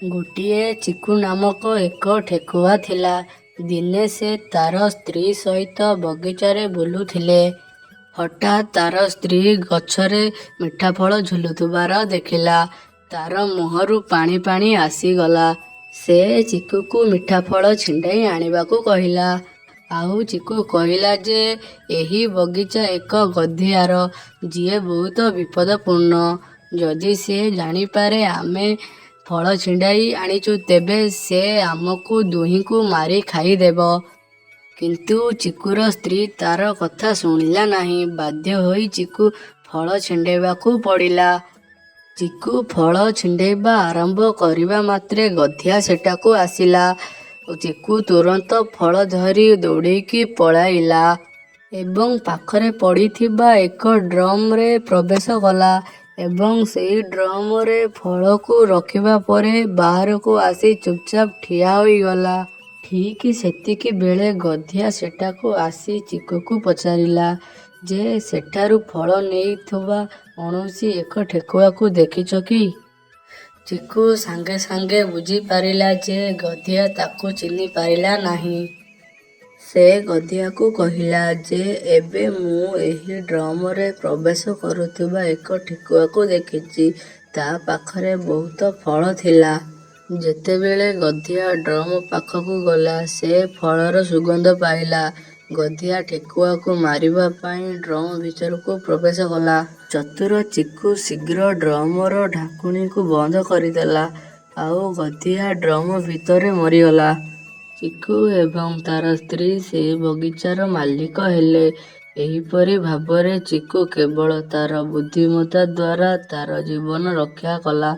ଗୋଟିଏ ଚିକୁ ନାମକ ଏକ ଠେକୁଆ ଥିଲା। ଦିନେ ସେ ତାର ସ୍ତ୍ରୀ ସହିତ ବଗିଚାରେ ବୁଲୁଥିଲେ। ହଠାତ୍ ତାର ସ୍ତ୍ରୀ ଗଛରେ ମିଠା ଫଳ ଝୁଲୁଥିବାର ଦେଖିଲା। ତାର ମୁହଁରୁ ପାଣି ପାଣି ଆସିଗଲା। ସେ ଚିକୁକୁ ମିଠା ଫଳ ଛିଣ୍ଡାଇ ଆଣିବାକୁ କହିଲା। ଆଉ ଚିକୁ କହିଲା ଯେ ଏହି ବଗିଚା ଏକ ଗଧିଆର, ଯିଏ ବହୁତ ବିପଦପୂର୍ଣ୍ଣ। ଯଦି ସେ ଜାଣିପାରେ ଆମେ ଫଳ ଛିଣ୍ଡାଇ ଆଣିଛୁ, ତେବେ ସେ ଆମକୁ ଦୁହିଁଙ୍କୁ ମାରି ଖାଇଦେବ। କିନ୍ତୁ ଚିକୁର ସ୍ତ୍ରୀ ତାର କଥା ଶୁଣିଲା ନାହିଁ। ବାଧ୍ୟ ହୋଇ ଚିକୁ ଫଳ ଛିଣ୍ଡାଇବାକୁ ପଡ଼ିଲା। ଚିକୁ ଫଳ ଛିଣ୍ଡାଇବା ଆରମ୍ଭ କରିବା ମାତ୍ରେ ଗଧିଆ ସେଠାକୁ ଆସିଲା। ଚିକୁ ତୁରନ୍ତ ଫଳ ଧରି ଦୌଡ଼ିକି ପଳାଇଲା ଏବଂ ପାଖରେ ପଡ଼ିଥିବା ଏକ ଡ୍ରମରେ ପ୍ରବେଶ କଲା ଏବଂ ସେହି ଡ୍ରମରେ ଫଳକୁ ରଖିବା ପରେ ବାହାରକୁ ଆସି ଚୁପଚାପ ଠିଆ ହୋଇଗଲା। ଠିକ୍ ସେତିକିବେଳେ ଗଧିଆ ସେଠାକୁ ଆସି ଚିକୁକୁ ପଚାରିଲା ଯେ ସେଠାରୁ ଫଳ ନେଉଥିବା କୌଣସି ଏକ ଠେକୁଆକୁ ଦେଖିଛ କି? ଚିକୁ ସାଙ୍ଗେ ସାଙ୍ଗେ ବୁଝିପାରିଲା ଯେ ଗଧିଆ ତାକୁ ଚିହ୍ନି ପାରିଲା ନାହିଁ। ସେ ଗଧିଆକୁ କହିଲା ଯେ ଏବେ ମୁଁ ଏହି ଡ୍ରମରେ ପ୍ରବେଶ କରୁଥିବା ଏକ ଠେକୁଆକୁ ଦେଖିଛି। ତା ପାଖରେ ବହୁତ ଫଳ ଥିଲା। ଯେତେବେଳେ ଗଧିଆ ଡ୍ରମ ପାଖକୁ ଗଲା, ସେ ଫଳର ସୁଗନ୍ଧ ପାଇଲା। ଗଧିଆ ଠେକୁଆକୁ ମାରିବା ପାଇଁ ଡ୍ରମ ଭିତରକୁ ପ୍ରବେଶ କଲା। ଚତୁର ଚିକୁ ଶୀଘ୍ର ଡ୍ରମର ଢାଙ୍କୁଣୀକୁ ବନ୍ଦ କରିଦେଲା, ଆଉ ଗଧିଆ ଡ୍ରମ ଭିତରେ ମରିଗଲା। ଚିକୁ ଏବଂ ତାର ସ୍ତ୍ରୀ ସେହି ବଗିଚାର ମାଲିକ ହେଲେ। ଏହିପରି ଭାବରେ ଚିକୁ କେବଳ ତାର ବୁଦ୍ଧିମତ୍ତା ଦ୍ୱାରା ତାର ଜୀବନ ରକ୍ଷା କଲା।